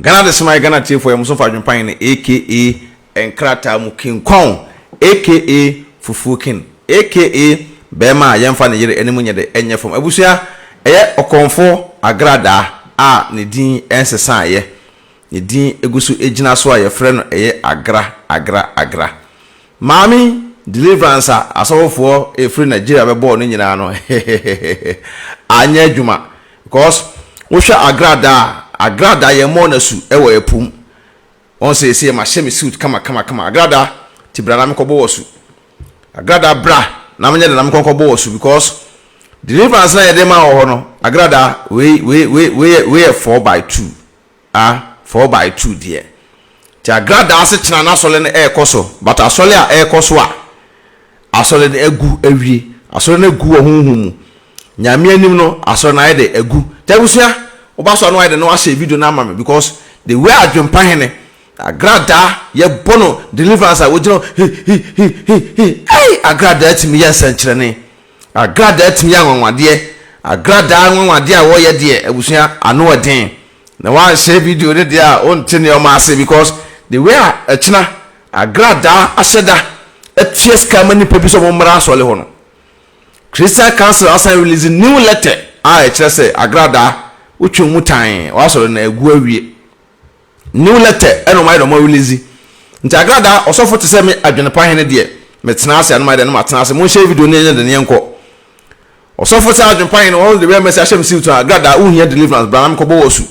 Ghana Adesomae Ghana Tiefoɔ yɛ mo somfo Adwempa Hene aka Nkrataa mu King Kong aka Fufuo King aka Bɛɛma a yɛmfa ne yere anim nyɛ dɛ nyɛ fam Abusua ɛyɛ Ɔkɔmfo Agradaa a ne din nsesaeɛ ne din gu so gyina so a yɛfrɛ no ɛyɛ Agra Agra Agra Maame deliverance a asɔfofoɔ ɛfiri Nigeria bɛbɔɔ no nyinaa no anyɛ adwuma because wohwɛ agradaa a, agradaa yɛmmɔɔ no asu wɔ ɛpo mu. Wɔn sɛ ɛsɛ mahyɛ me suit kama kama kama agradaa ti bra na mekɔbɔ wɔ su. Agradaa bra na menyɛ de na mekɔnkɔbɔ wɔ su because deliverance na yɛde ma wɔ hɔ no agradaa wei wei wei wei wei yɛ 4 by 2 a 4 by 2 deɛ nti agradaa ase kyena n'asɔre no ɛrekɔ so, but asɔre a ɛrekɔ so a asɔre no agu awie, asɔre no agu wɔ honhom mu, Nyame anim no asɔre no ayɛ de agu. Nti abusua, woba so a no ayɛ de no ahyɛ video no ama me because the way Adwempa Hene agradaa yɛbɔ no deliverance a wogyina hi hi hi hi hi, ei, agradaa tumi yɛ nsɛnkyerɛnne, agradaa tumi yɛ anwanwadeɛ, agradaa anwanwadeɛ a wɔyɛ deɛ, abusua, ano ɛden na wanhyɛ video no deɛ a wonte nneɛma ase because the way a ɛkyena agradaa ahyɛ da atua sika ma nipa bi sɛ ɔmo mmra asɔre hɔ no, Christian Council asan release new letter a ɛkyerɛ sɛ agradaa wotwe mu tan wasɔre na agu awie. New letter ɛna ɔmo ayɛ dɛ ɔmo release. Nti agradaa ɔsɔfo te sɛ me Adwenepa Hene deɛ, metena ase anum ayɛ dɛ no matena ase. Monhyɛ video no yɛnyɛ de ne yɛnkɔ. Ɔsɔfo sɛ Adwenepa Hene wɔn de bɛyɛ mɛsɛ ahyɛ me suit a, agradaa wohia deliverance, bra na mekɔbɔ wɔ su,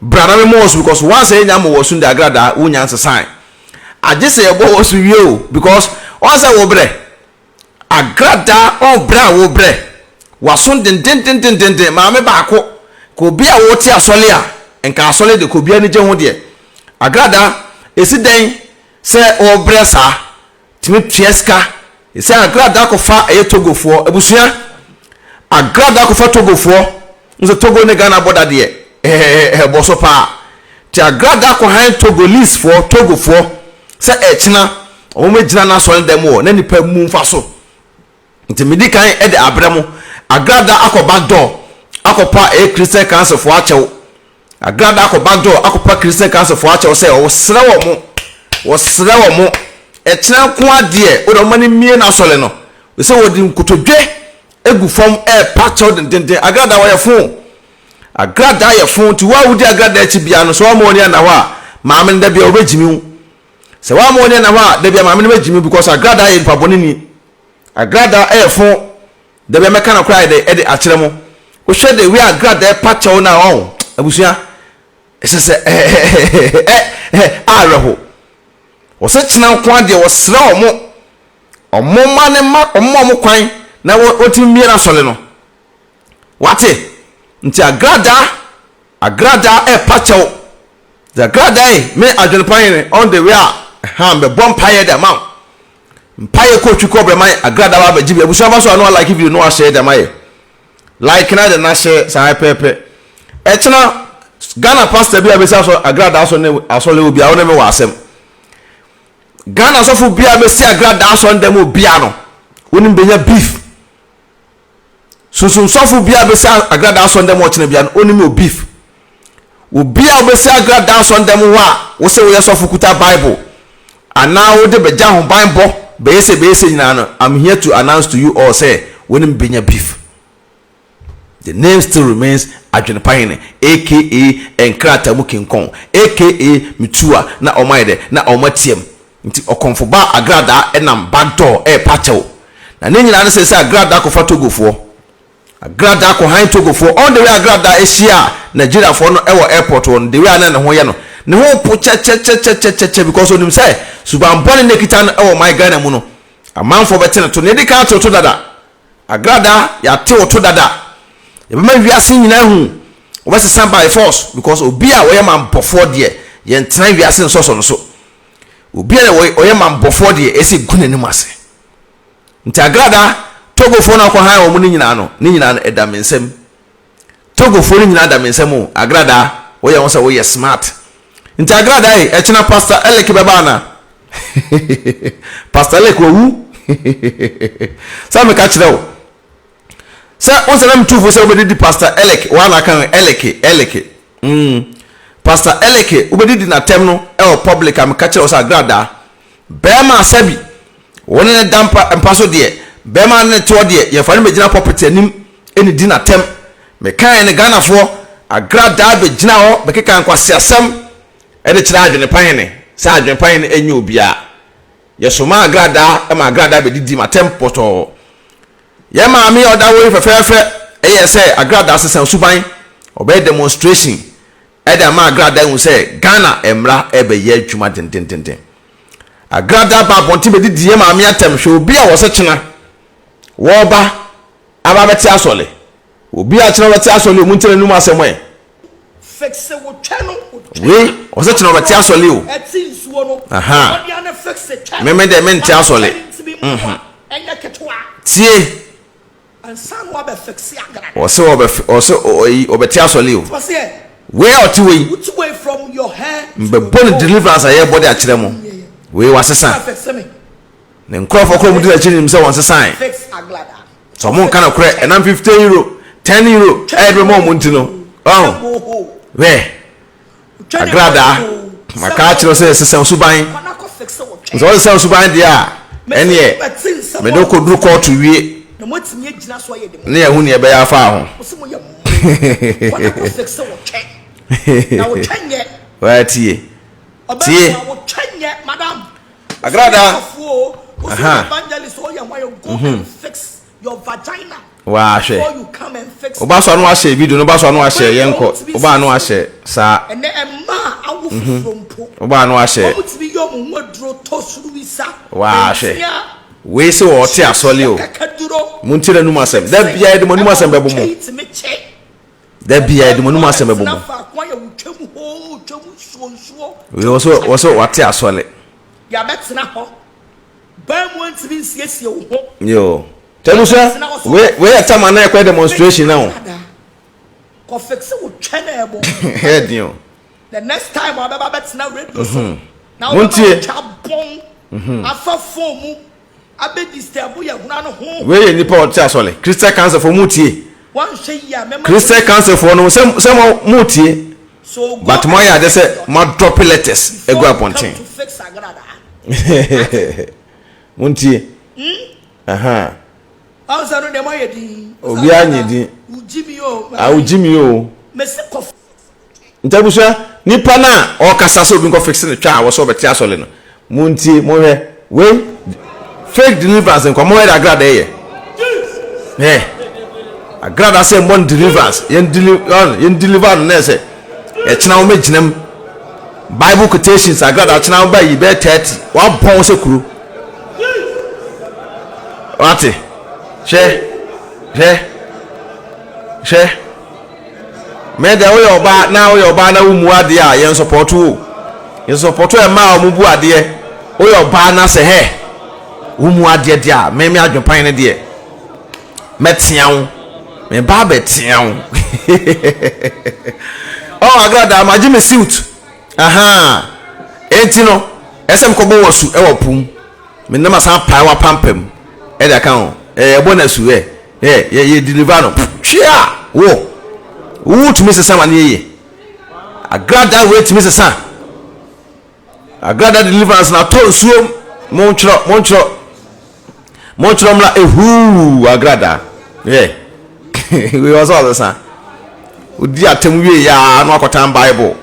bra na memmɔ wɔ su because once ɛyɛ nya mo wɔ su de agradaa wonya nsesan agye sɛ yɛbɔ wɔ su wie o because wɔn sɛ wo brɛ agradaa ɔbrɛ a wo brɛ waso dendendendenden. Maame baako ka obi a wɔte asɔle a nka asɔle de ka obi ani gye ho deɛ, agradaa esi dɛn sɛ ɔbrɛ saa tumi tua sika sɛ agradaa kɔfa ɛyɛ Togofoɔ? Abusua, agradaa kɔfa Togofoɔ nso, Togo ne Ghana bɔda deɛ ɛɛ ɛbɔ so paa. Te agradaa kɔhan Togolese-foɔ, Togofoɔ sɛ ɛkyena wɔn gyina n'asɔre dɛm wɔ na nipa mu nfa so. Nti medi kan de abrɛ mo, agradaa akɔ back door akɔpa ɛyɛ Christian Council foɔ akyɛw. Agradaa akɔ back door akɔpa Christian Council foɔ akyɛw sɛ ɔsrɛ wɔ mo, wɔsrɛ wɔ mo, ɛkyena nko adeɛ wode ɔma no mmie n'asɔre no sɛ wɔde nkotodwe egu fam ɛɛpa kyɛw dendenden. Agradaa wɔyɛ fo, agradaa yɛ fo. Nti wo a wodi agradaa akyi bia no sɛ wɔn ani ana hɔ a, maame no dabia wɔbɛgyimi wo. Sɛ wɔn ani ana hɔ a, dabia maame no bɛgyimi wo because agradaa yɛ nipa bɔne ni. Agradaa ɛyɛ fo, dabia mɛka no koraa yɛ de ɛde akyerɛ mo. Wohwɛ de wi agradaa ɛpa kyɛw na ɔn abusua ɛsɛ sɛ ɛɛ ɛ awerɛho. Wɔsɛ kyena nko adeɛ wɔsrɛ wɔn ɔmo ma ne ma ɔmo ma ɔmo kwan na wɔtumi mmie n'asɔre no wate. Nti agradaa, agradaa ɛpa kyɛw de agradaa yi me Adwenepa Hene on the way a ha mbɛbɔ mpaeɛ de ama wo, mpaeɛ kɔ otwi kɔ brɛma agradaa ba abɛgye bi. Abusua, ba so a no like video no ahyɛ de ama yɛ like na de na hyɛ saa pɛpɛ. Ɛkyena Ghana pastor bi a bɛsi asɔ agradaa asɔ ne asɔre obi a wɔne me wɔ asɛm. Ghana sɔfo bi a bɛsi agradaa asɔ ndɛm obia no wɔnim bɛnya beef. Sunsunsɔfo bi a bɛsi agradaa asɔ ndɛm ɔkyena bia no onim o beef. Obi a wobɛsi agradaa asɔ ndɛm hɔ a wosɛ woyɛ sɔfo kuta Bible anaa wode bɛgya ho ban bɔ bɛyɛ sɛ bɛyɛ sɛ nyinaa no, I'm here to announce to you all sɛ wɔnim bɛnya beef. The name still remains Adwenepa Hene aka Nkrataa mu King Kong aka Metua na ɔmo ayɛ dɛ na ɔmo atiam. Nti ɔkɔmfo ba agradaa ɛnam back door ɛɛpa kyɛw na ne nyinaa ne sɛ agradaa kɔfa Togofoɔ, agradaa kɔhan Togofoɔ. On the way agradaa ahyia a Nigeriafoɔ no ɛwɔ airport hɔ no, the way a na ne ho yɛ no, ne ho po kyɛkyɛkyɛkyɛkyɛ because onim sɛ suban bɔne na ekita no ɛwɔ man Ghana mu no, amanfoɔ bɛte ne to na edi kan ato to dada. Agradaa, yɛate wo to dada, yɛbɛma wiase nyinaa hu wɔbɛsesa by force because obi a wɔyɛ manbɔfoɔ deɛ, yɛntena wiase nsɔsɔ no so. Obi a ɔyɛ manbɔfoɔ deɛ, ɛsɛ gu n'anim ase. Nti agradaa, Togofoɔ no akɔhan wɔn no nyinaa no, ne nyinaa no ɛda me nsam. Togofoɔ no nyinaa da me nsam o. Agradaa, woyɛ ho sɛ woyɛ smart. Nti agradaa yi, ɛkyena Pastor Elik bɛba ana? Pastor Elik wawu. Sɛ meka kyerɛ wo sɛ wo sɛ na metufo sɛ wobɛdidi Pastor Elik, woana ka Elik, Elik. Pastor Eleke wobɛdidi n'atɛm no wɔ public a meka kyerɛ wo sɛ agradaa bɛɛma sɛbi wo ne no da mpa mpa so deɛ bɛɛma ne ne toɔ deɛ yɛmfa no bɛgyina pulpit anim ɛnidi n'atɛm. Mekaeɛ no Ghanafoɔ agradaa bɛgyina hɔ bɛkeka nkwaseasɛm de kyerɛ adwene pa hene sɛ adwene pa hene ɛnyɛ obiara. Yɛsomaa agradaa ma agradaa bɛdidi m'atɛm pɔtɔɔ. Yɛn maame a ɔda hɔ yi fɛfɛɛfɛ yɛɛ sɛ agradaa sesa suban, ɔbɛyɛ demonstration de ama agradaa ahu sɛ Ghana mmara rebɛyɛ adwuma dendendenden. Agradaa ba abɔnten bɛdidi yɛn maame atɛm, hwɛ obi a wɔsɛ kyena wɔreba aba abɛte asɔre. Obi a kyena ɔbɛte asɔre o, montie n'anom asɛm ɛ. Fixe wo twɛ no wo twɛ Wei ɔsɛ kyena ɔbɛte asɔle o. Ɛte nsuo no Aha. ɔde ano fixe twɛ no. Me me deɛ mente Ma asɔle. twɛ no ntumi mmoa ɛnyɛ ketewa. Tie. Ansa na wabɛ fixe agrada. Ɔsɛ ɔbɛ ɔsɛ ɔyi ɔbɛte asɔle o. Ɔsɛ ɛ. Wei a ɔte wei. Wotu wei from your hair to your Mbɛbɔ no toe. deliverance a yɛbɔ de akyerɛ mo. Wei wasesa. Wobɛ fixe me. Ne nkorɔfoɔ koraa ɔmo di n'akyi nim sɛ wɔnsesae. Fix aglada. Sɛ ɔmo nka nokorɛ ɛnam 50 euro, 10 euro a yɛde bɛma ɔmo nti no. Ɔho? Hwɛ, agradaa, maka akyerɛ wo sɛ sesa wo suban. Sɛ wosesa wo suban deɛ a, ɛneɛ mede wo kɔduru kɔɔto wie ne yɛahu neɛ ɛbɛyɛ afa ho. Waatie. Tie. Agrada. Aha. Mhm. Waa hwɛ. Woba so ano ahyɛ video no woba so ano ahyɛ yɛn kɔ. Woba ano ahyɛ saa. Mhm. Woba ano ahyɛ. Waa hwɛ. Wei sɛ wɔte asɔle o. Montie n'anum asɛm. Da biara yɛde mo anum asɛm bɛbo mo. Da biara yɛde mo anum asɛm bɛbɔ mo. Wei wɔ so wɔ so wate asɔre. Yo. Tɛmu sɛ wei wei yɛ tam anaa ɛkɔyɛ demonstration na o. Ɛyɛ den o. The next time abɛba bɛtena radio so. Mhm. Na wobɛma Montie. wotwa bɔn afa phone mu. Abɛ disturb yɛ hona no ho. Wei yɛ nipa ɔte asɔre. Christian council foɔ mo tie. Wanhwɛ yie a mɛma Christian council foɔ no sɛ sɛ mo mo tie. So go But mo ayɛ and ade fix sɛ your mo adrop letters before agu you come abɔnten. to fix agrada. Mo ntie. Aha. Ɔn sɛ no deɛ mo ayɛ din. Obiara nyɛ din. Wo gyi mi o. Ah wo gyi mi o. Mesi kɔ Nti abusua, nipa no a ɔrekasa sɛ obi nkɔ fixe ne twa a wɔsɛ ɔbɛte asɔre no, montie, monhwɛ, wei fake deliverance nkwa, monhwɛ de agrada yɛ. Hɛ, agrada sɛ mmɔ no deliverance, yɛn deli, yɛn deliver no na ɛsɛ, ɛkyena wɔn bɛgyina mu. Bible quotations agrada kyena wɔn bɛyi bɛyɛ 30, wɔabɔn sɛ kuro. Wate, hwɛ, hwɛ, hwɛ. Me deɛ woyɛ ɔbaa na woyɛ ɔbaa na wommu adeɛ a yɛn sɔpɔto wo yɛn sɔpɔto mmaa a wɔn bu adeɛ woyɛ ɔbaa na sɛ hɛ wommu adeɛ deɛ a me me adwepan no deɛ mɛtea wo me ba bɛtea wo ɔn agradaa magye me suit aha enti no ɛsɛ mekɔbɔ wɔ su ɛwɔ po mu me nam asan pae wɔ apampam ɛde aka ho ɛyɛ ɛbɔ na su ɛ Yɛ yɛ yɛ deliver no twea wo wo tumi sesa ma ne yɛ yie agrada wei tumi sesa agrada deliverance na atɔ nsuo mo ntwerɛ mo ntwerɛ mo ntwerɛ mmra ehuu agrada yɛ wei ɔsɛ ɔsesa odi atam wie yaa na wakɔtan bible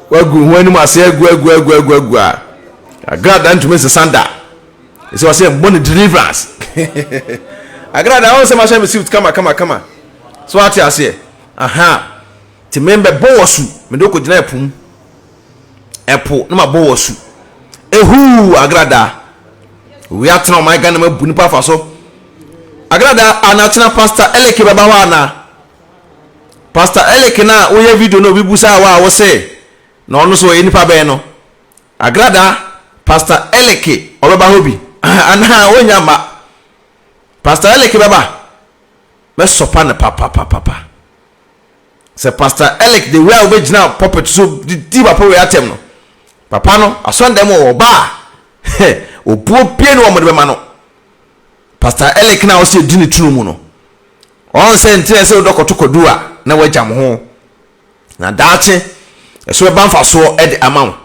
wagu ho anim ase agu agu agu agu agu a agrada ntumi sesa da. Ɛsɛ ɔsɛ mbɔ no deliverance. Agrada ɔn sɛ mahyɛ me suit kama kama kama. So ate aseɛ. Aha. Ti me bɛ bɔ wɔ su. Me de kɔ gyina ɛpo mu. Ɛpo na ma bɔ wɔ su. Ehuu agrada. Owi atena ɔman Ghana ma bu nipa afa so. Agrada anakyena Pastor Eleke bɛba hɔ ana? Pastor Eleke na woyɛ video na obi busa wa a wo se na ɔno so ɔyɛ nipa bɛn no. Agrada, Pastor Eleke ɔbɛba hɔ bi anaa ɔnnya mma? Pastor Eleke bɛba? Mɛsɔpa no papapapapa. Sɛ Pastor Eleke the way a wobɛgyina pulpit so de di papa wei atɛm no, papa no asɔndɛm wɔ ɔba a obuo bie ne wɔn de bɛma no. Pastor Eleke na ɔsɛ di ne tunu mu no, ɔn sɛ ntina sɛ wodɔ kɔto kɔdu a na wagyam ho. Na daakye, ɛso bɛba mfasoɔ de ama wo.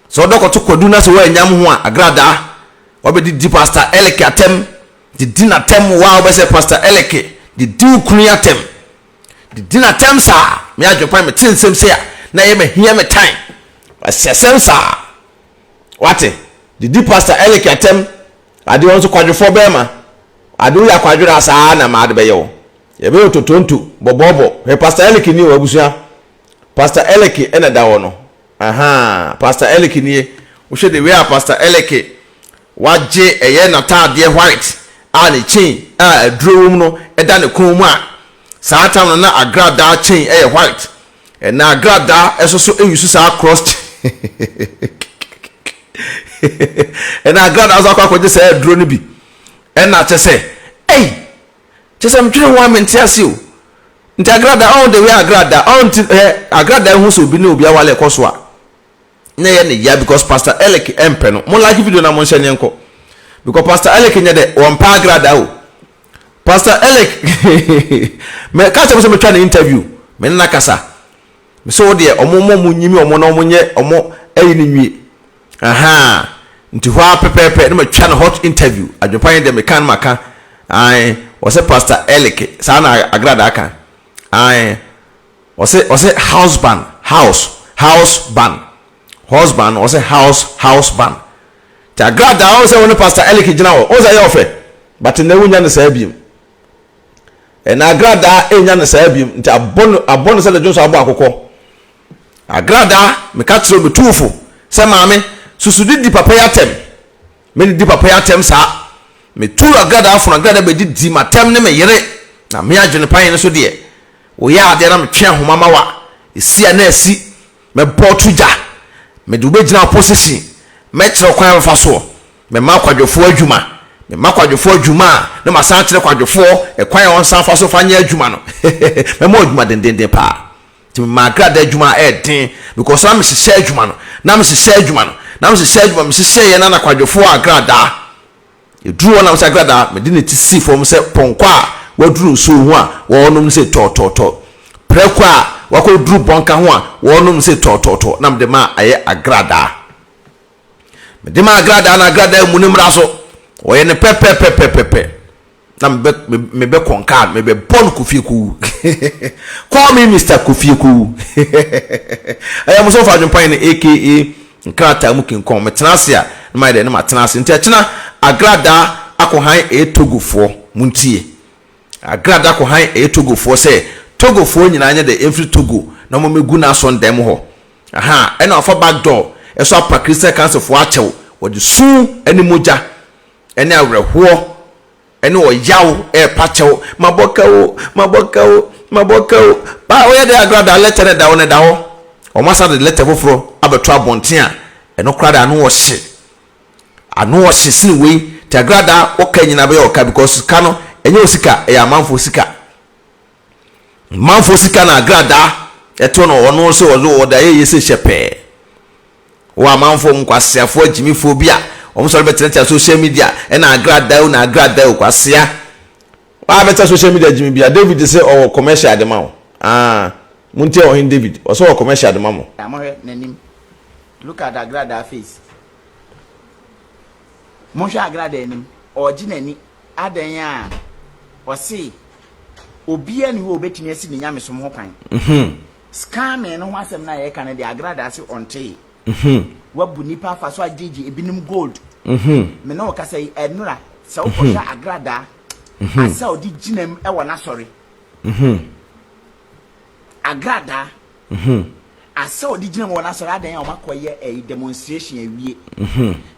Sɛ wodɔ kɔto kwadu na sɛ woannya ho a, agradaa, woabɛdidi Pastor Eleke atɛm, didi n'atɛm, wo a wobɛsɛ Pastor Eleke, didi wo kunu yi atɛm, didi n'atɛm saa. Me adwene mete nsɛm sei a, na ɛyɛ mahia me tan. Asiasɛm saa. Wate? Didi Pastor Eleke atɛm, adeɛ wɔn nso kwadwofoɔ bɛrima, ade woyɛ akwadworɔ a saa na maa de bɛyɛ wo. Yɛbɛyɛ ototonto, bɔbɔɔbɔ. Hwɛ Pastor Eleke nie o, abusua. Pastor Eleke na ɛda hɔ no. Ahaa, Pastor Eleke nie. Wohwɛ the way a Pastor Eleke wagye ɛyɛ n'ataadeɛ white a ne chain a aduro wɔ mu no da ne kɔn mu a, saa tam no na agradaa chain yɛ white. Ɛna agradaa ɛso so ɛyusu saa cross chain. Ɛna agradaa nso akɔ akɔgye saa aduro no bi. Ɛna kyɛ sɛ, ei! Kyɛ sɛ medwene ho a mente ase o. Nti agrada ɔn the way agrada ɔn nti hɛ agrada ehu sɛ obi ne obi awale ɛkɔ so a na ɛyɛ ne ya because pastor Eric ɛmpɛ no. Mo like video na mo nhyɛ ne nkɔ because pastor Eric nyɛ dɛ wɔmpɛ agrada o. Pastor Eric me ka kyerɛ mo sɛ metwa ne interview me ne na kasa. Me sɛ wo deɛ ɔmo mo ɔmo nyimi ɔmo na ɔmo nyɛ ɔmo ayi no nwie. Ahaa nti hɔ ara pɛpɛɛpɛ na matwa no hot interview adwempa yɛn deɛ meka no maka ae ɔsɛ pastor Elick saa na agradaa ka ae ɔsɛ ɔsɛ house ban house house ban husband ɔsɛ house house ban nti agradaa ɔn sɛ wo ne pastor Elick gyina hɔ ɔn sɛ ɛyɛ ɔfɛ but nnɛ wonya no saa biem ɛna agradaa ɛnya no saa biem nti abɔ no abɔ no sɛ de dwonso abɔ akokɔ Agradaa, meka kyerɛ wo, metu wo fo sɛ maame, susu de di papa yi atɛm. Mennidi papa yi atɛm saa. Metuu agradaa fono, agradaa bɛdidi m'atɛm ne me yere. Na me adwene pa yene so deɛ, woyɛ adeɛ na metwe ahoma ma wo a, ɛsi a na asi. Mɛbɔ wo to gya. Mede wo bɛgyina wo position. Mɛkyerɛ wo kwan a wobɛfa soɔ. Mɛma kwadwofoɔ adwuma. Mema kwadwofoɔ adwuma a, na masan akyerɛ kwadwofoɔ ɛkwan a wɔnsan fa so fa nyɛ adwuma no. Mɛma wo adwuma dendenden paa. Nti memaa agradaa adwuma a ɛyɛ den because na mehyehyɛ adwuma no, na mehyehyɛ adwuma no, na mehyehyɛ adwuma, mehyehyɛeɛ na na kwadwofoɔ agradaa ɛduru hɔ na mesɛ agradaa mede ne ti sii fam sɛ pɔnkɔ a waduru nsuo ho a wɔrenom no sɛ tɔɔtɔɔtɔ, prɛko a wakɔduru bɔnka ho a wɔrenom no sɛ tɔɔtɔɔtɔ na mede maa ayɛ agradaa. Mede maa agradaa na agradaa mmu ne mmara so, wɔyɛ no pɛpɛpɛpɛpɛ. Na mebɛ mebɛ kɔnkaa no mebɛ bɔ no Kofi Ekowu call me Mister Kofi Ekowu ɛyɛ mo sɔfo adwempan no aka nkrataa mu King Kong metena ase a na mayɛ dɛ na matena ase nti ɛkyena agradaa akɔhan ɛyɛ Togofoɔ montie agradaa akɔhan ɛyɛ Togofoɔ sɛ Togofoɔ nyinaa nyɛ dɛ ɛmfiri Togo na wɔn mɛgu n'asɔndan mu hɔ aha ɛna wafa back door ɛso apa Christian Council foɔ akyɛw wɔde su ɛne mogya ɛne awerɛhoɔ ɛne ɔyaw ɛrepa kyɛw, mabɔ ka o, mabɔ ka o, mabɔ ka o. Ba woyɛ dɛ agradaa lɛtɛ no da hɔ no ɛda hɔ. Wɔn asan de lɛtɛ foforɔ abɛto abɔnten a ɛno koraa de ano ɔhye. Ano ɔhye sene wei. Nti agradaa woka nyinaa bɛyɛ ɔka because sika no ɛnyɛ wo sika ɛyɛ amanfoɔ sika. Amanfoɔ sika na agradaa ɛto no ɔno sɛ ɔde ɔde ayɛ yie sɛ hyɛ pɛɛ. Wɔ amanfoɔ mu nkwaseafoɔ agyimifoɔ bi a wɔn sɔre bɛtenatena social media ɛna agradaa o na agradaa o kwasea waa bɛtena social media gyimi bia David sɛ ɔwɔ commercial de ma wo ah montie ɔhen David ɔsɛ ɔwɔ commercial de ma mo. Monhwɛ n'anim. Look at agradaa face. Monhwɛ agradaa anim. Ɔregye n'ani. Adɛn a ɔse obiara ni hɔ a obetumi asi ne nyamesom ho kwan. Scamming no ho asɛm no a yɛka no deɛ Agradaa se ɔntee. Wabu nnipa afa so agyegye ebinom gold. Me ne wo kasa yi, ɛnora sɛ wokɔhwɛ Agradaa asa a ɔde gyinam wɔ n'asɔre. Agradaa asa a ɔde gyinam wɔ n'asɔre adɛn a wɔakɔyɛ ɛyi demonstration awie.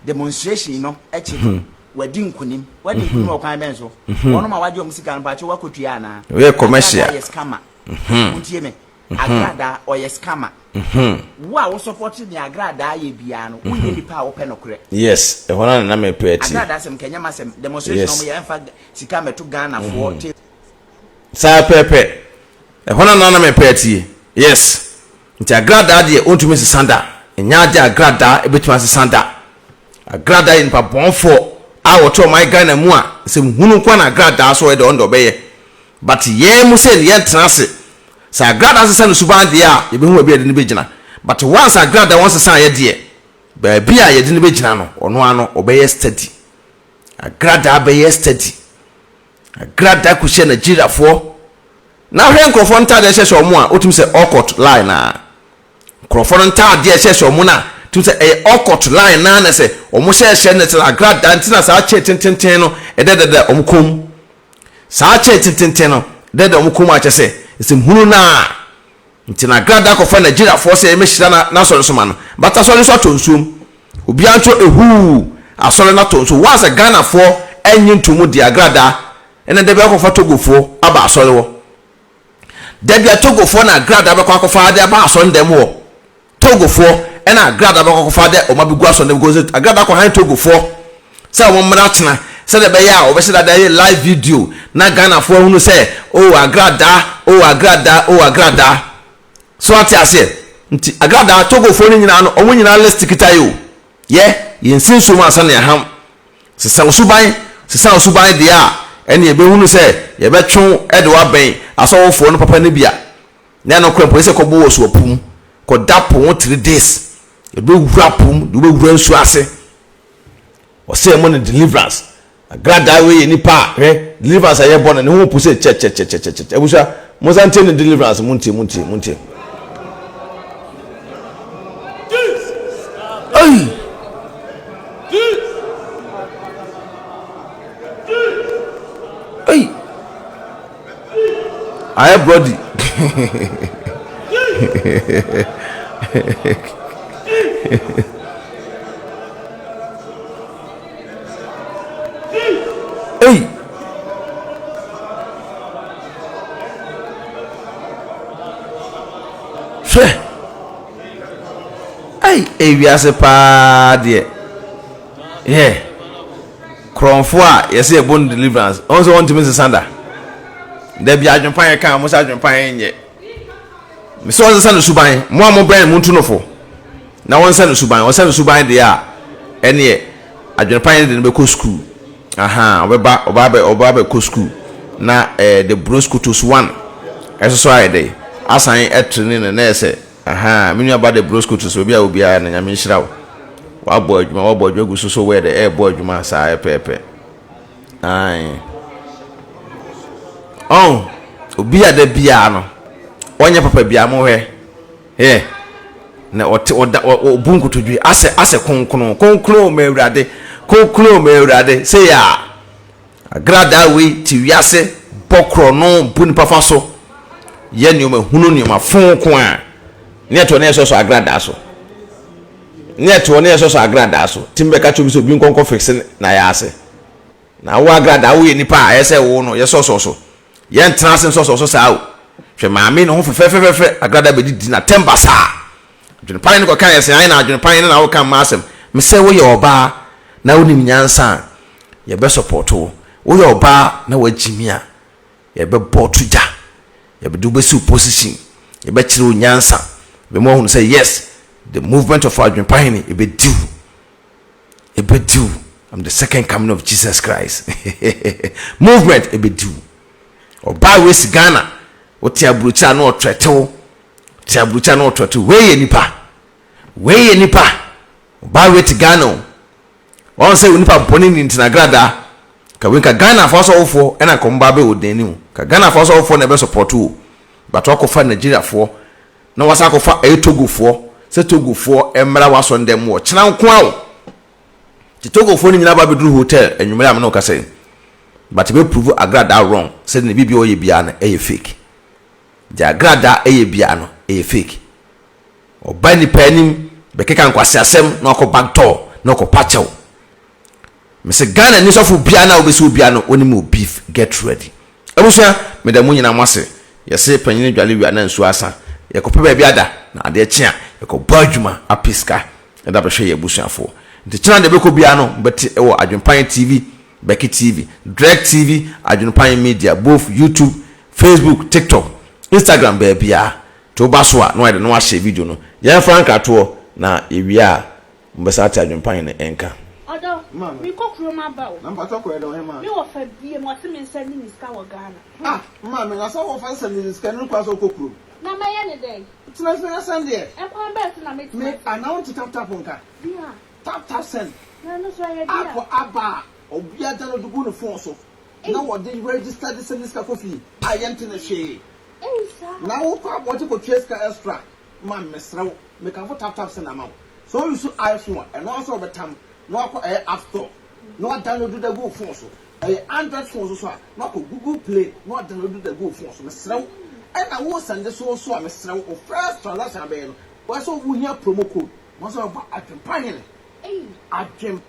Demonstration no akyi no, wadi nkunim. Wadi nkunim wɔ kwan bɛn so? Wɔnom a wagye wɔn sika no, mpakyɛw wakɔtua anaa? Woyɛ commercial. Agradaa yɛ scammer. Montie me. Agradaa ɔyɛ scammer. Wo a wo support nea agradaa yɛ biara no, wonyɛ nipa a wopɛ nokorɛ. Yes, ɛhɔ no na na mepɛ atie. Agradaa asɛm nka ɛnyɛ m'asɛm. Demonstration a wɔyɛ ɛmfa sika mmɛto Ghanafoɔ table. Saa pɛpɛ. Ɛhɔ no na na mepɛ atie. Yes. Nti agradaa deɛ ɔntumi nsesa da. Ɛnyɛ adeɛ a agradaa ɛbɛtumi asesa da. Agradaa yɛ nipa bɔnfoɔ a wɔte ɔman Ghana mu a nsɛm hunu nko ara na agradaa so ɔyɛ deɛ ɔno deɛ ɔbɛyɛ. But yɛn mu sɛ yɛntena ase. Sɛ Agrada sesa ne suban deɛ a, yɛbɛhu baabi a yɛde no bɛgyina. But once Agrada wɔnsesaeɛ deɛ, baabi a yɛde no bɛgyina no, ɔno ara no, ɔbɛyɛ steady. Agradaa bɛyɛ steady. Agradaa kɔhyia Nigeriafoɔ. Na hwɛ nkurɔfoɔ ntaadeɛ hyɛhyɛ wɔn a, wotumi sɛ Orkot line naa. Nkurɔfoɔ no ntaadeɛ hyɛhyɛ wɔn no a, tumi sɛ ɛyɛ Orkot line naa na sɛ wɔn hyɛhyɛ no sɛ agradaa nti na saa chain tententen no ɛdɛdɛdɛ wɔn kɔn mu. Saa chain tententen no ɛdɛdɛ wɔn kɔn mu a kyɛ sɛ nsɛm hunu naa. Nti na Agrada akɔfa Nigeriafoɔ sɛ yɛmmɛhyira na n'asɔre so ma no. But asɔre nso atɔ nsuom. Obiara nso ehuu asɔre no atɔ nsuom. Once Ghanafoɔ ɛnnye nto mu deɛ Agrada ɛna da bi akɔfa Togofoɔ aba asɔre hɔ. Da bi a Togofoɔ na Agrada bɛkɔ akɔfa de aba asɔre dɛm hɔ. Togofoɔ ɛna Agrada bɛkɔ akɔfa de wɔn abɛgu asɔre dɛm because Agrada kɔ han Togofoɔ sɛ wɔn mmra kyena sɛdeɛ ɛbɛyɛ a wɔbɛhyɛ dada ayɛ live video na Ghanafoɔ ahunu sɛ oh Agrada oh Agrada oh Agrada so ate aseɛ nti Agrada Togofoɔ no nyinaa no wɔn nyinaa list kita yɛ o yɛ yɛn si nsuo mu ansa na yɛaham sesa wo suban sesa wo suban deɛ a ɛne yɛbɛhunu sɛ yɛbɛtwe wo de wo abɛn asɔwofoɔ no papa no bi a Na ɛno koraa mpo, ɛsɛ sɛ kɔbɔ wɔ suapo mu, kɔda po ho 3 days, yɛbɛwura po mu, de wobɛwura nsuo ase. Ɔsɛ ɛmɔ no deliverance. Agradaa wei yɛ nipa a, hwɛ, deliverance a yɛbɔ no, ne ho po sɛ kyɛkyɛkyɛkyɛkyɛ. Abusua, monsan ntie ne deliverance, montie, montie, montie. Ei! Ei! Ayɛ brɔdi. Ei! Hwɛ! Ei, ewiase paa deɛ. Yeah. Korɔnfoɔ a yɛsɛ yɛbɔ no deliverance ɔn sɛ ɔntumi nsesa da da bi adwempa yɛ ka mo sɛ adwempa yɛ nyɛ mesɛ ɔnsesa ne suban mo a mo bɛn mo ntu no fo na wɔnsa ne suban ɔnsa ne suban deɛ a ɛneɛ adwempa yɛ de no bɛkɔ sukuu aha ɔbɛba ɔba bɛ ɔba bɛkɔ sukuu na ɛɛ the bros kutos one ɛsoso ayɛ dɛ asan ɛtrene no na ɛsɛ Ahaa me nua ba de brosco to so obi a obiara no nyame nhyira wo wabɔ adwuma wabɔ adwuma gu so so wɛ de ɛɛbɔ adwuma saa ɛpɛɛpɛ ae ɔn obi a da biara no ɔnyɛ papa biara mo hwɛ yɛ na ɔte ɔda ɔbu nkotodwe asɛ asɛ kronkron kronkron ma awurade kronkron ma awurade sɛ yɛ a Agradaa wei te wiase bɔ korɔno bu nipa fa so yɛ nneɛma hunu nneɛma fo ko a ne ɛtoɔ ne ɛsɔsɔ agradaa so ne ɛtoɔ ne ɛsɔsɔ agradaa so tim bɛka kyerɛ obi sɛ obi nkɔnkɔ fixe na yɛ ase na wo agradaa woyɛ nipa a ɛyɛ sɛ wo no yɛsɔsɔ so yɛntena ase nsɔsɔ so saa o hwɛ maame ne ho fɛfɛfɛfɛ agradaa bɛdidi na tɛm basaa adwenepan ne kɔka yɛ sɛ ayɛ na adwenepan ne na woka mma asɛm mesɛ woyɛ ɔbaa na wonim nyansa a yɛbɛ support wo. Woyɛ ɔbaa na wagyimi a, yɛbɛbɔ wo to gya. Yɛde wo bɛsi wo position. Yɛbɛkyerɛ wo nyansa. Yɛbɛma woahunu sɛ yes, the movement of Adwempa Hene, ɛbɛdi wo. Ɛbɛdi wo. I'm the second coming of Jesus Christ. Movement, ɛbɛdi wo. Ɔbaa wei si Ghana, wote aburokyire a na ɔtrɛte wo. Te aburokyire a na ɔtrɛte wo. Wei yɛ nipa. Wei yɛ nipa. Ɔbaa wei te Ghana o. Wahu sɛ onipa bɔne ni nti na agradaa ka wei nka Ghana foɔ asɔfofoɔ ɛna nka ɔmo ba bɛ ordaining wo ka Ghana foɔ asɔfofoɔ na ɛbɛ support wo but wakɔ fa Nigeria foɔ na wasan akɔ fa ɛyɛ Togo foɔ sɛ Togo foɔ ɛmmra w'asɔre dɛm wɔ kyena nko a o nti Togo foɔ no nyinaa ba bɛduru hotel anwummerɛ a me ne wo kasa yi but ɛbɛ prove agradaa wrong sɛ ne biribi a ɔyɛ biara no ɛyɛ fake deɛ agradaa ɛyɛ biara no ɛyɛ fake. Ɔba nnipa anim bɛkeka nkwaseasɛm na wakɔ back door na ɔkɔpa kyɛw. Mese Ghana ni sɔfo biara na wobɛsi obiara no wonim o beef get ready. Abusua meda mo nyinaa mo ase. Yɛse panyini dwale wia na nsuo asa. Yɛkɔpɛ baabi ada na adeɛ kye a yɛkɔbɔ adwuma apɛ sika de abɛhwɛ yɛn abusuafoɔ. Nti kyena deɛ ɛbɛkɔ biara no mobɛte wɔ Adwenpan TV, Becky TV, Dreg TV, Adwenpan Media both YouTube, Facebook, TikTok, Instagram baabiara. Nti woba so a na wayɛ dɛ na wahyɛ video no. Yɛmfa nkratoɔ na yɛwie a mobɛsan ate Adwempa Hene nka. Ɔdɔ, Maame. mekɔ kurom aba o. Na mpakyɛw kɔyɛ dɛn ɔhemaa? Me wɔfa biem, ɔse me nsa nni ne sika wɔ Ghana. Ah, maame, na sɛ wɔfa nsɛm ne sika no kwan sɛ wokɔ kurom? Na mɛyɛ ne dɛn? Tena fie na sɛn deɛ. Ɛkwan bɛn so na mɛtumi Me, asɛn? anaa wonte tap tap nka? Deɛ. Tap tap send. Na ɛno nso ɛyɛ deɛ. App aba a, obiara download gu ne phone so, na wɔde register de sɛnde sika kɔ fie a yɛnte no hwee. Ei, saa. Na wokɔ abɔnten kɔtua sika extra. Maame, mesrɛ wo, mekamfo tap tap send ama wo. Sɛ wo use iPhone a, ɛno ara sɛ wobɛtam na wakɔ ɛyɛ app store na wa download de agu wo phone so. Ɛyɛ Android phone so so a, na wakɔ Google Play na wa download de agu wo phone so. Mesrɛ wo. Ɛna wo send so nso a, mesrɛ wo, wo first transaction a bɛyɛ no, wɔyɛ sɛ wohia promo code. Wɔn sɛ wɔbɔ adwempa hene. Adwem.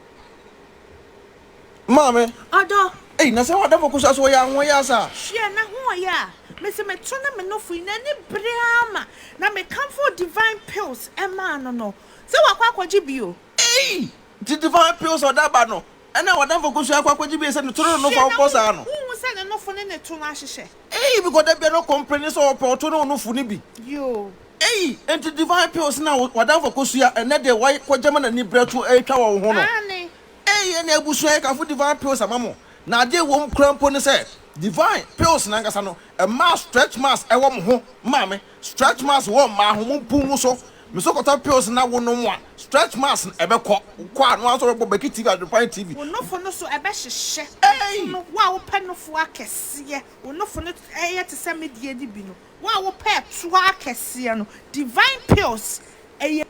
Maame. Ɔdɔ. Ei, na sɛ w'adamfo kosua so ɔyɛ ahoɔyɛ asa a. Hwɛ, n'ahoɔyɛ a mese meto ne me nofo yi, n'ani bere ara ma na mekamfoo Divine Pills maa no no, sɛ wakɔ akɔgye bi o. Ei! Nti Divine Pills a ɔde aba no, ɛna w'adamfo kosua akɔ akɔgye bi sɛ ne to ne ne nofo Hwɛ, a na wobɔ saa no? wonhu sɛ ne nofo ne ne to no ahyehyɛ? Ei, because da biara na ɔcomplaini sɛ ɔpɛ ɔto ne onofo no bi. Yoo. Ei, enti Divine Pills no a w'adamfo kosua ɛnnɛ deɛ wakɔgye ma n'ani brɛ to retwa wɔ wo ho no? Aane. Ei, ɛnneɛ abusua yɛkamfo Divine Pills ama mo. Na adeɛ ɛwɔ mu koraa mpo ne sɛ, Divine Pills no ankasa no, ɛmaa stretch marks ɛwɔ mo ho, maame. Stretch marks wɔ mmaa ho, mompu ngu so. Me so kɔtɔ pills na wo nom a, stretch marks no ɛbɛkɔ. Wokɔ a, no ara nso wobɛbɔ Becky TV, Adwenpan TV. Wo nofo no so ɛbɛhyehyɛ. Ei! No, wo a wopɛ nofo akɛseɛ, wo nofo no yɛ te sɛ me deɛ no bi no, wo a wopɛ ɛtoɔ akɛseɛ no, Divine Pills, ɛyɛ.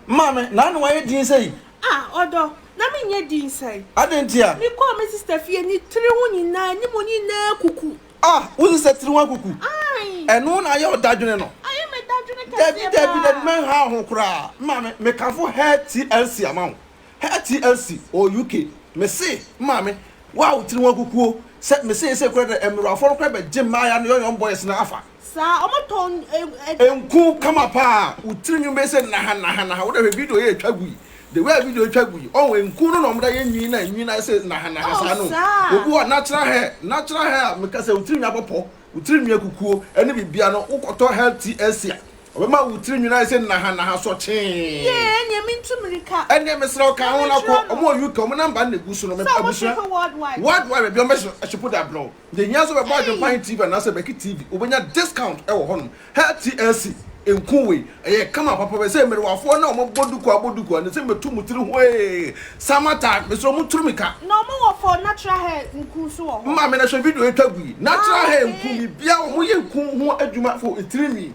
Maame, na ano ayɛ din sɛi? Ah, ɔdɔ, na menyɛ din sɛn? Adɛn ntia? Mekɔɔ me sista fie, ne tiri ho nyinaa, anim nyinaa kuku. Ah, wo sista tiri ho akuku? Ae. Ɛno na ayɛ wo dadwene no? Ayɛ me dadwene kɛseɛ Dabi, dabi, paa. dabi, mɛnha wo ho koraa. Maame, mekamfo Hair TLC ama wo. Hair TLC wɔ UK. Mese, maame, wo a wo tiri ho akukuo, sɛ, mese seesei koraa deɛ, mmerewafoɔ no koraa bɛgye mmaayaa no young young boys no afa. Saa, ɔmo tɔn ɛ ɛ. Nku kama paa, wo tiri nwi bɛyɛ sɛ naha naha naha, wo dɛ hwɛ video yi a etwa gu yi, the way a video yi twa gu yi, ɔho nku no na ɔmo de ayɛ nwi na nwi no ayɛ sɛ naha naha saa Oh no, saa. obi wɔ hɔ a natural hair, natural hair a meka sɛ wo tiri nwi abɔpɔ, wo tiri nwi akukuo ɛne biribiara no, wo kɔtɔ hair TLC a, ɔbɛma wo tiri nwi no ayɛ sɛ naha naha sɔkyee. Yee, ɛneɛ mentu mirika. Ɛneɛ mesrɛ wo ka Na ho na menkyerɛ kɔ, no. ɔmo wɔ UK, ɔmo number no na egu so no, Sɛ ɔmo abusua, ship worldwide. worldwide baabi a ɔmo bɛ ship de abrɛ wo. Deɛ hia nso bɛbɔ Ei! Adwempa TV anaasɛ Becky TV, wobɛnya discount wɔ hɔnom. Hɛ TLC nku wei, ɛyɛ kama papa bɛ sɛ mmerewafoɔ na wɔn bɔ duku abɔ duku a, ne sɛ mɛtu mo tiri ho ee. Summer time, mesrɛ mo turu mika. Na ɔmo wɔ for natural hair nku nso wɔ hɔ. Maame na hwɛ video yi twa gu yi. Natural Ah hair nku, okay. biribiara wɔn yɛ nku ho adwuma for tiri nwi.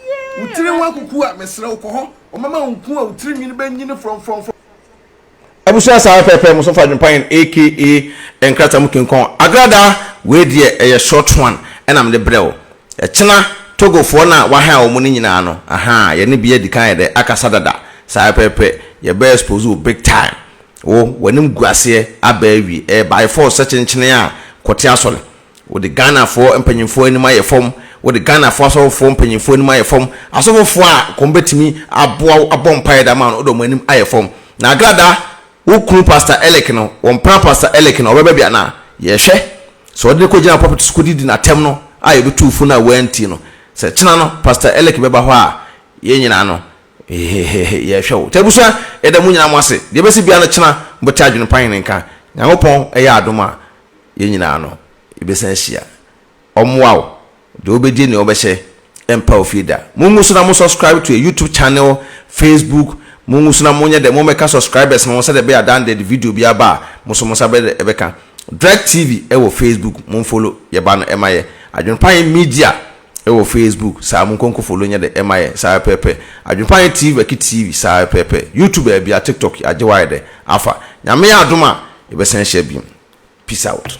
Yee Wo tiri ho Awurade. akuku a, mesrɛ wo kɔ hɔ, wɔn ma wo nku a wo tiri nwi no bɛnyini frɔmfrɔmfrɔm. Abusua saa pɛpɛ mo so fa adwempa yɛn aka nkrataa mu kinkɔn agrada wei deɛ ɛyɛ short one ɛna mede brɛ wo ɛkyena Togo foɔ no a wahan wɔn no nyinaa no ahaa yɛne bi adi kan ayɛ dɛ akasa dada saa pɛpɛ yɛbɛ expose wo big time wo w'anim gu aseɛ aba awie ɛyɛ by force sɛ kyenkyene a kɔte asɔre Wode Ghanafoɔ mpanyinfoɔ anim ayɛ fam, wode Ghanafoɔ asɔfofoɔ mpanyinfoɔ anim ayɛ fam, asɔfofoɔ a nka wɔbɛtumi aboa wo abɔ mpaeɛ de ama wo no, wode wɔn anim ayɛ fam. Na Agrada, wo kunu Pastor Eric no, wo mpena Pastor Eric no, ɔbɛba bi anaa? Yɛhwɛ. Sɛ wɔde no kɔgyina pulpit so kɔdidi n'atɛm no a yɛbɛtu wo fo no a woantie no, sɛ kyena no Pastor Eric bɛba hɔ a, yɛn nyinaa no, hehehehe, yɛhwɛ wo. Nti abusua, yɛda mo nyinaa mo ase. Deɛ ɛbɛsi biara no kyena mobɛte adwene pa hene nka. Nyankopɔn yɛ adom a, yɛn nyinaa no, yɛbɛsan ahyia. Ɔmmoa wo, deɛ wobɛdie ne wobɛhyɛ mpa wo fie da. Mongu so na mo subscribe to yɛ YouTube channel, Facebook, mongu so na monyɛ dɛ mommɛka subscribers no ho sɛdeɛ ɛbɛyɛ a dan deɛ de video bi aba a, mo nso mo nsa bɛyɛ dɛ ɛbɛka. Dreg TV ɛwɔ Facebook, mon follow yɛ ba no ɛma yɛ. Adwenpaye Media ɛwɔ Facebook, saa monkɔ nkɔ follow nyɛ dɛ ɛma yɛ, saa pɛpɛpɛ. Adwenpaye TV, Bɛki TV, saa pɛpɛpɛ. YouTube baabi a, TikTok yɛagye wo ayɛ dɛ afa. Nyame yɛ adom a, yɛbɛsan ahyia bio. Peace out.